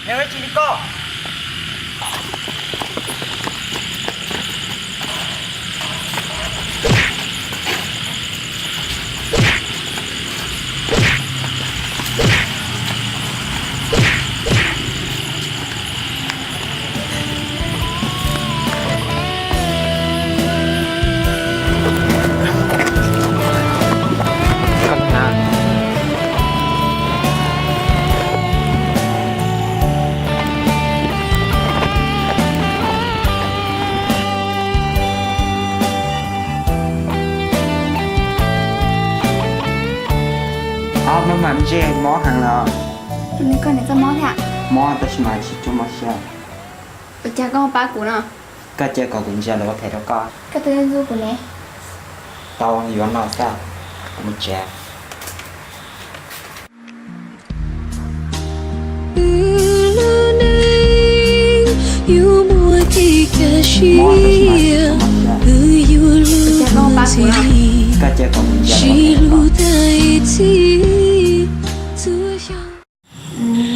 Neb ua dab tsi li koj? Ob hnub mas ntsej mob heev los. Nws koj niam txoj mob thiab? Mob tab sis mas tsis tshua mob siab. Ua cas koj pab kuv no? Koj cia kom kuv ntsia lawv ua phem rau koj. Koj twb ntxub kuv ne. Tau yuav no xwb, kuv mus tsev. Wb lub neej yuav muaj kev kaj siab, wb yuav luag ntxhi, sib hlub tag ib txhis txhua xyoo.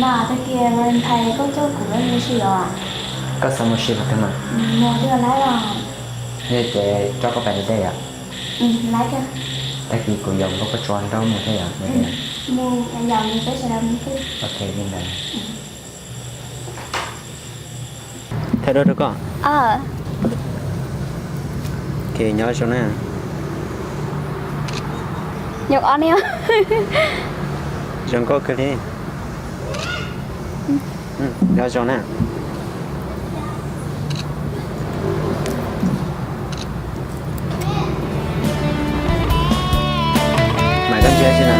Mas tag kis Valentine koj coj kuv mus ua si os? Koj xav mus si puas tau mas? Mus twb laib os. Yog ces rau koj pais deb yom? Laib kawg. Tag kis kuv yuav npau koj tso nrog mus thiab yom? Mus yom, mus peb sawv daws mus xwb. Ok, li ntawd. Thaij duab rau koj. Ok, nyob zoo na. Zoo nkauj kawg li. Nyob zoo na. Maiv, koj ntsia si na.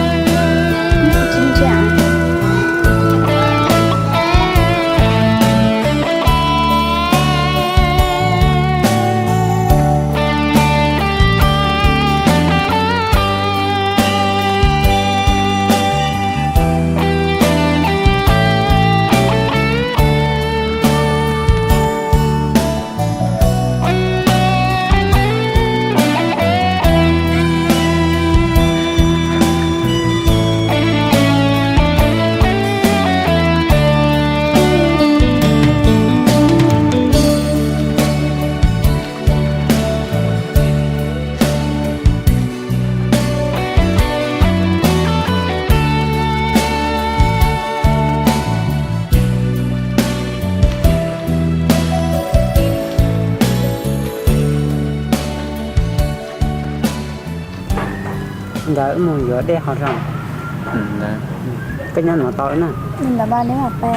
Ntawd wb mus yuav dej haus zog. Koj nyob no tau na. Ntawd mas dej haus pe.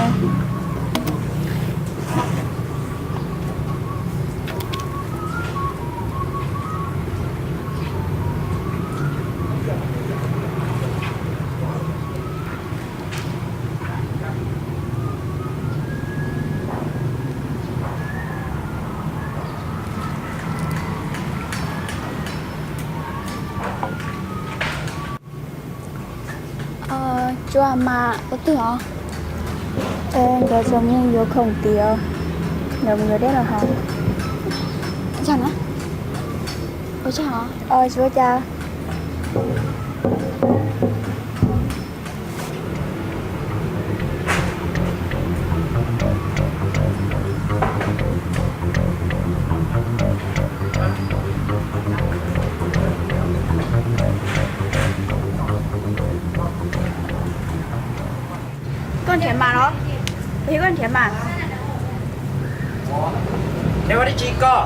Tsuas mas ua twg os? Nkawd tseem mus yuav khoom tid os. Nkawd mus yuav dej los haus. Ua tsaug na. Ua tsaug os. Tsis ua cas. Koj nrhiav mas los? Yog koj nrhiav mas. Neb ua dab tsi koj?